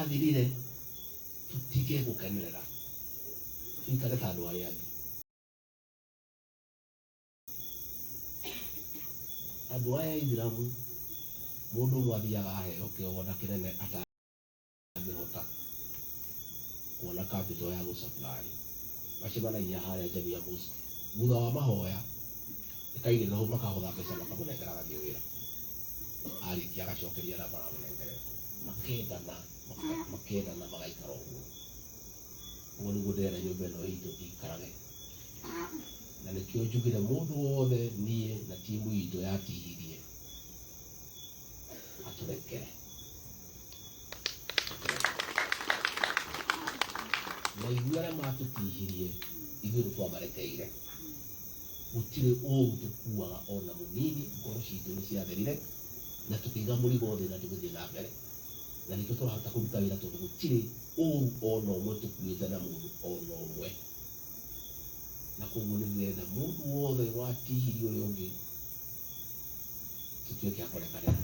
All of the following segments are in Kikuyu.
Kĩrathirire tũtige gũkenerera, tũikare ta andũ arĩa angĩ. Andũ aya Aithiramu, mũndũ ũmwe athiaga aheo kĩgongona kĩnene atangĩhota kuona capital ya gũ supply, macemanagia harĩa Jamia Mosque thutha wa mahoya, ĩkaigĩrĩrwo hau, makahotha mbeca, makamũnengera, agathiĩ wĩra, arĩkia agacokeria arĩa maramũnengerete, makendana, makendana, magaikara ũguo. Ũguo nĩguo ndĩrenda nyũmba ĩno itũ ikarage, na nĩkĩo njugire mũndũ wothe niĩ na timu itũ yatihirie atũrekere, na ithuĩ arĩa matũtihirie, ithuĩ nĩ twamarekeire. Gũtirĩ ũru tũkuaga ona mũnini. Ngoro citũ nĩ ciatherire na tũkĩiga mũrigo thĩ na tũgĩthiĩ na mbere, na nĩkĩo tũrahota kũruta wĩra, tondũ gũtirĩ ũru ona ũmwe tũkuĩte na mũndũ ona ũmwe. Na koguo nĩ ndĩrenda mũndũ wothe watihirie ũrĩa ũngĩ, tũtuĩke a kũrekanĩra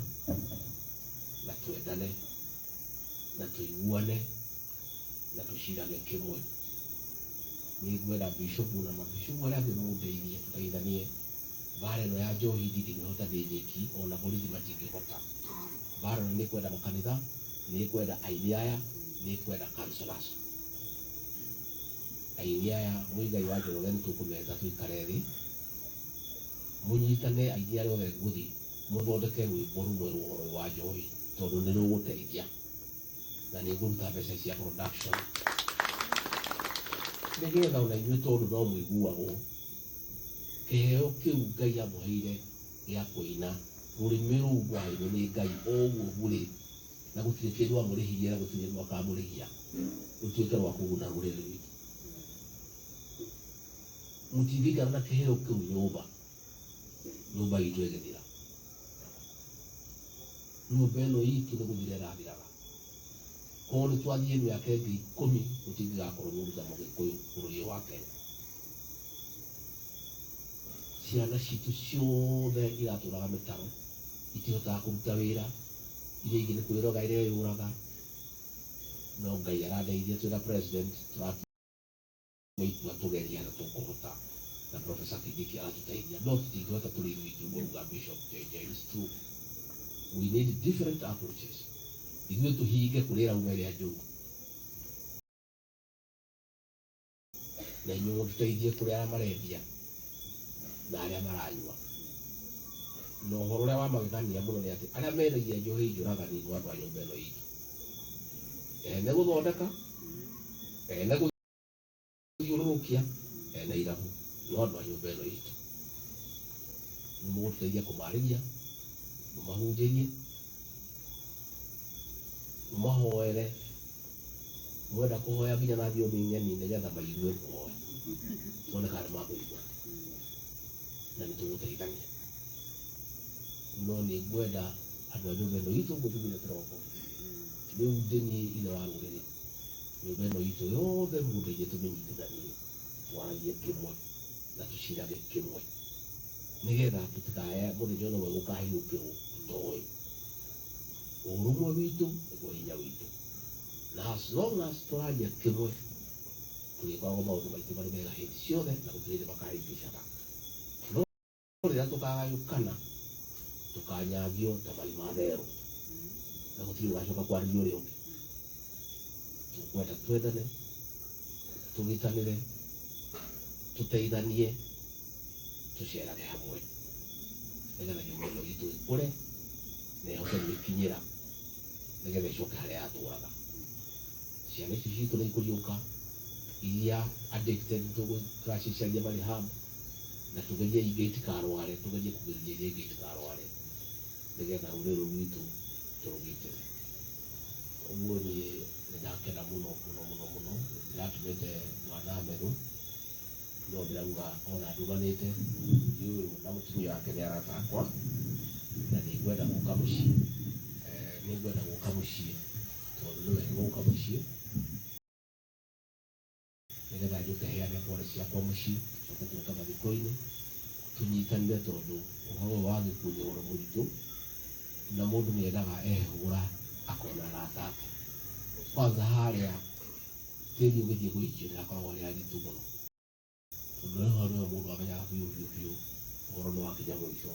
na twendane na tũiguane na tũcirage kĩmwe. Nĩ ngwenda bishop na mabishopu arĩa angĩ mũndeithie, tũteithanie mbara ĩno ya njohi. Ndingĩmĩhota ndĩ nyiki, ona borithi matingĩhota. Mbara ĩno nĩ kwenda makanitha, nĩ kwenda aini aya, nĩ kwenda counselors. Aini aya, Mũigai wa Njoroge, nĩ tũkũmeta tũikare thĩ, mũnyitane aini arĩa othe ngũthi, mũthondeke rwĩmbo rũmwe rwa ũhoro ũyũ wa njohi, tondũ nĩ rũgũteithia, na nĩ ngũruta mbeca cia production, nĩgetha ona inyuĩ, tondũ no mũiguagwo, kĩheo kĩu Ngai amũheire gĩa kũina, rũrĩmĩ rũu mwaheirwo nĩ Ngai o ũguo burĩ, na gũtirĩ kĩndũ amũrĩhirie na gũtirĩ kĩndũ akamũrĩhia, rũtuĩke rwa kũguna rũrĩrĩ rwitũ. Mũtingĩikara na kĩheo kĩu nyũmba, nyũmba itũ ĩgĩthira. Nyũmba ĩno itũ nĩ gũthira ĩrathiraga. Korwo nĩ twathiĩ mĩaka ĩngĩ 10, gũtingĩgakorwo mũndũ ta Mũgĩkũyũ bũrũri ũyũ wa Kenya. Ciana citũ ciothe iratũraga mĩtaro, itihotaga kũruta wĩra, iria ingĩ nĩ kwĩroga ireyũraga. No Ngai arandeithia, twĩna president, tũratua itua tũgerie harĩa tũkũhota, na Professor Kindiki aratũteithia, no tũtingĩhota tũrĩ ithuĩ ũguo uga Bishop JJ. Is true, we need different approaches. Ithuĩ tũhinge kũrĩa ĩrauma ĩrĩa njũru, na inyuĩ mũtũteithie kũrĩa arĩa marendia na arĩa maranyua. Na ũhoro ũrĩa wa magegania mũno nĩ atĩ arĩa mendagia njohi njũragani nĩ andũ a nyũmba ĩno itũ, ene gũthondeka, ene gũthiũrũrũkia, ene irabu, no andũ a nyũmba ĩno itũ. Nĩ mũgũtũteithia kũmarĩria, mũmahunjĩrie, mũmahoere, mwenda kũhoya nginya na thiomi ng'eni, nĩgetha maigue kũhoya, tuone kana nĩ makũigua, na nĩ tũgũteithania. No nĩ ngwenda andũ a nyũmba ĩno itũ, ũguo njugire kĩroko, rĩu ndĩniĩ ithe wa rũrĩrĩ, nyũmba ĩno itũ yothe mũndeithie tũmĩnyitithanie, twaragie kĩmwe na tũcirage kĩmwe, nĩgetha tũtikae mũthenya ũmwe gũkahiũkĩrwo tũtoĩ. Ũrũmwe witũ nĩguo hinya witũ, na as long as tũraria kĩmwe, tũrĩkoragwo maũndũ maitũ marĩ mega hĩndĩ ciothe, na gũtirĩ hĩndĩ makahĩngĩcaga. No rĩrĩa tũkagayũkana, tũkanyangio ta marima therũ, na gũtirĩ ũgacoka kwarĩria ũrĩa ũngĩ. Tũkwenda twendane, tũgitanĩre, tũteithanie, tũcerage hamwe, nĩgetha nyũmba ĩno itũ ĩkũre na ĩhote gwĩkinyĩra, nĩgetha ĩcoke harĩa yatũraga. Ciana ici citũ nĩ ikũriũka, iria addicted tũracicaria marĩ hub, na tũgerie ingĩ itikarware, tũgerie kũgirĩrĩria iria ingĩ itikarware, nĩgetha rũrĩrĩ rũu rwitũ tũrũgitĩre. Ũguo niĩ nĩ ndakena mũno mũno mũno mũno. Ndĩratũmĩte mwana Meru, no ndĩrauga ona ndumanĩte mũthuri ũyũ na mũtumia wake nĩ arata akwa, na nĩ ngwenda gũka mũciĩ. Nĩ ngwenda gũka mũciĩ, tondũ nĩ wega gũka mũciĩ, nĩgetha njũke heane pole ciakwa mũciĩ, coke tũke mathiko-inĩ tũnyitanĩre, tondũ ũhoro ũyũ wa gĩkuũ nĩ ũhoro mũritũ, na mũndũ nĩ endaga ehũra akona arata ake. Kwanza harĩa tĩri ũgĩthiĩ gũikio nĩ hakoragwo harĩ haritũ mũno, tondũ rĩu nĩho mũndũ amenyaga biũ biũ biũ ũhoro nĩ wakinya mũico.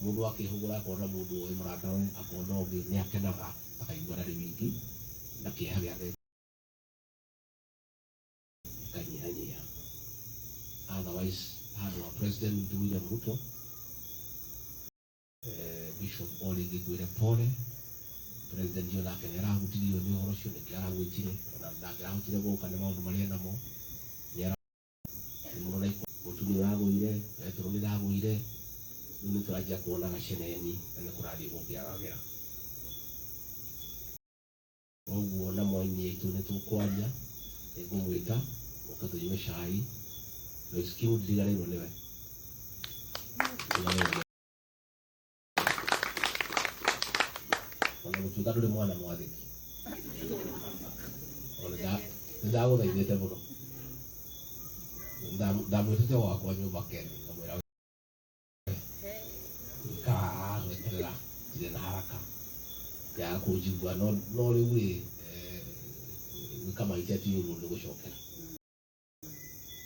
Mũndũ akĩhũgũra akona mũndũ ũĩ mũratawe, akona ũngĩ nĩ akenaga, akaigua ndarĩ wiki na kĩeha gĩake gĩkanyihanyiha. Otherwise, handũ ha President witũ William Ruto, Bishop o rĩngĩ ngwĩre pole. President onake nĩ arahutirio nĩ ũhoro ũcio, nĩkĩo aragwĩtire, ona ndangĩrahotire gũka nĩ maũndũ marĩa enamo. Nĩ mũrona mũtu nĩ ũragũire, betũrũ nĩ ĩragũire, rĩu nĩ tũranjia kuona gaceneni na nĩ kũrathiĩ gũkĩagagĩra. Koguo na mwaini aitũ nĩ tũkwaria, nĩ ngũmwĩta ũke tũnyue cai. Lois Kimu ndiriganĩirwo nĩwe. Ndiriganĩirwo nĩwe. Ona gũtuĩka ndũrĩ mwana mwathĩki, ona nĩ ndagũthaithĩte mũno. Ndamwĩtĩte gwakwa nyũmba Ken, ngamwĩra ikara haha weterera, ndirĩ na haraka. Ngĩaga kũnjigua, no rĩu rĩ, gwĩka mahĩtia ti ũru nĩ gũcokera.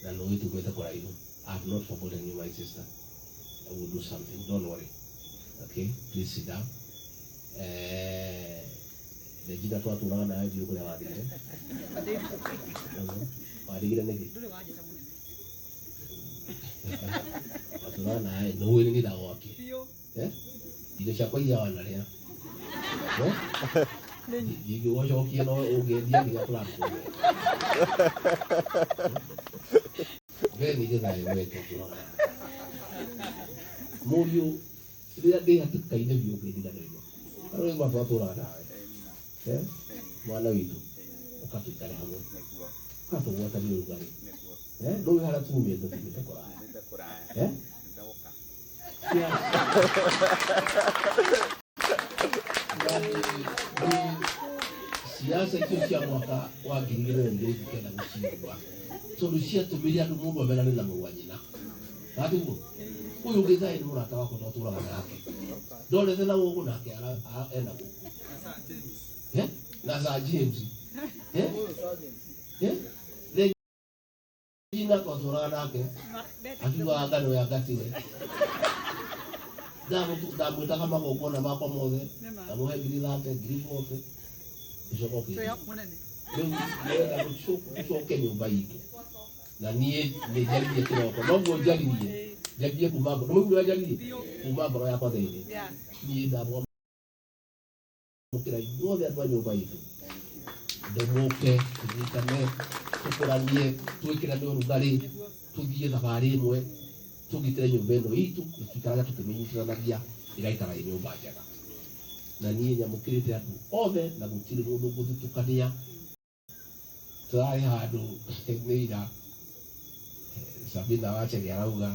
Na nĩ ũĩ tumĩte kũraihu. I have not forgotten you, my sister. I will do something, don't worry. Okay, please sit down. Regina twatũraga nawe ndiũĩ kũrĩa wathire. Wathire nĩkĩ? Twatũraga nawe nĩ ũĩ nĩ ndagwakie. Indo ciakwa iria wanarĩa. Ndingĩgũcokia no ũngĩendia nginya tũrakũria. We nĩ gĩthayo we twatũraga. Mũriũ rĩrĩa ndĩ hatĩka-inĩ biũ ũkĩndiganĩria. Rĩu ma twatũraga nawe. Mwana witũ ũka tũikare hamwe. Ũka tũgwatanie ũrugarĩ. Ndũĩ harĩa tumĩte, tumĩte kũraya. Siasa icio cia mwaka wa 2002 ndikenda gũciigua, tondũ ciatũmire andũ mũndũ amenane na mũrũ wa nyina. Gatiguo ũyũ ũngĩ thaĩ nĩ mũrata wakwa twatũraga nake, ndorete na gũkũ nake ena gũkũ. Na Sir James. Regina twatũraga nake akiugaga ngano ya ngatiwe. Ndamwĩtaga magongona makwa mothe, ndamũhe 30,000, 40,000, ũcoka ũkĩnjĩra rĩu nĩwenda tũcoke nyũmba itũ. Na niĩ nĩ njaririe kĩroko, noguo njaririe kuma ngoro, nĩmũiguaga njaririe kuma ngoro yakwa thĩinĩ. Niĩ ndamwamũkĩra inyuothe andũ a nyũmba itũ, ndĩmũke tũnyitane, tũkũranie, twĩkĩrane ũrugarĩ, tũthiĩ thabarĩ ĩmwe, tũgitĩre nyũmba ĩno itũ, na tũikaraga tũkĩmĩnyitithanagia ĩgaikara ĩ nyũmba njega. Na niĩ nyamũkĩrĩte andũ othe na gũtirĩ mũndũ ngũthutũkania. Tũrarĩ handũ nĩ ira, Sabina Wachege arauga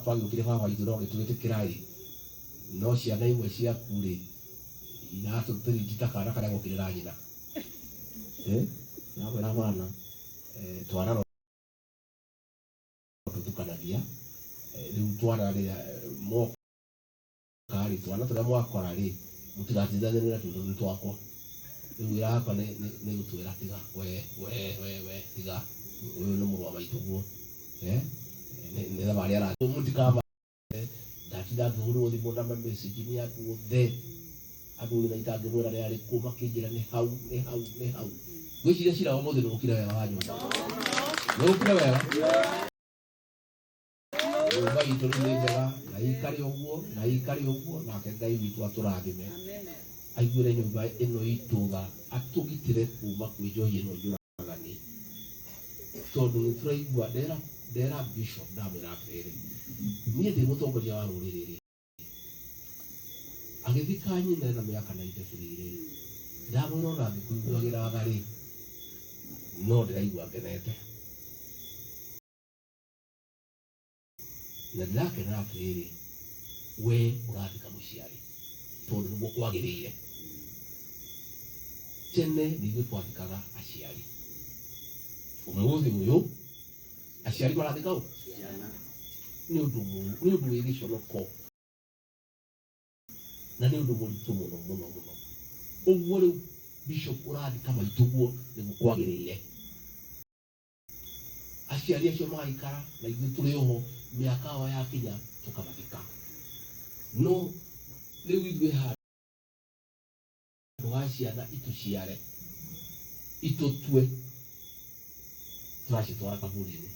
twagĩũkire baba witũ no gĩtwĩtĩkĩra ĩ, no ciana imwe ciaku rĩ iratũtĩriti ta kana karĩa gokire na nyina. Ndamwĩra bana, twana no tũtukanagia. Rĩu twana rĩrĩa moka rĩ, twana tũrĩa mwakora rĩ, mũtigatindanie natuo tondũ nĩ twakwa. Rĩu wĩra wakwa nĩ gũtwĩra tiga, we we we we tiga, ũyũ nĩ mũrũ wa maitũguo. Nĩ thabarĩ arathiĩ. Mũtikama ndatinda ngĩhũrĩrwo thimũ na message nĩ andũ othe, andũ nginya itangĩmwĩra nĩ arĩkũ, makĩnjĩra nĩ hau nĩ hau nĩ hau. Ngwĩciria cira wa ũmũthĩ nĩ ũkire wega wa nyũmba, nĩ ũkire wega. Nyũmba itũ rĩu nĩ njega, na ikare ũguo, na ikare ũguo, nake Ngai witũ atũrathime, aiguĩre nyũmba ĩno itũ tha, atũgitĩre kuma kwĩ njohi ĩno njũragani, tondũ nĩ tũraigua. Ndera Bishop, ndamwĩra atĩrĩrĩ, niĩ ndĩ mũtongoria wa rũrĩrĩ rĩ, agĩthika nyina na mĩaka 93 rĩ, ndamwĩra ona ngĩkũiguagĩra tha rĩ, no ndĩraigua ngenete na ndĩrakena atĩrĩrĩ, we ũrathika mũciari tondũ nĩguo kwagĩrĩire. Tene nĩ ithuĩ twathikaga aciari, ũmũthĩ ũyũ aciari marathika ũ? Nĩ ũndũ mũru, nĩ ũndũ wĩ gĩconoko na nĩ ũndũ mũritũ mũno mũno mũno. Ũguo rĩu Bishop ũrathika maitũguo nĩguo kwagĩrĩire. Aciari acio magaikara na ithuĩ tũrĩ oho, mĩaka yao yakinya tũkamathika. No rĩu ithuĩ handũ ha ciana itũciare itũtue, tũracitwara kaburi-inĩ.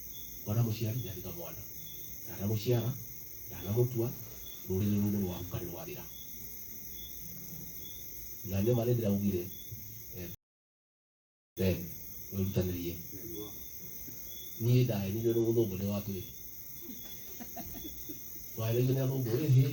Mwana mũciari nĩathika mwana, ndanamũciara, ndanamũtua, rũrĩrĩ rũu nĩ rwahuka, nĩ rwathira. Na nĩma nĩ ndĩraugire, Ben, wĩrutanĩrie. Niĩ ndahenirio nĩ mũthũngũ, nĩ watwĩri twahenagia nĩ athũngũ ĩhĩ.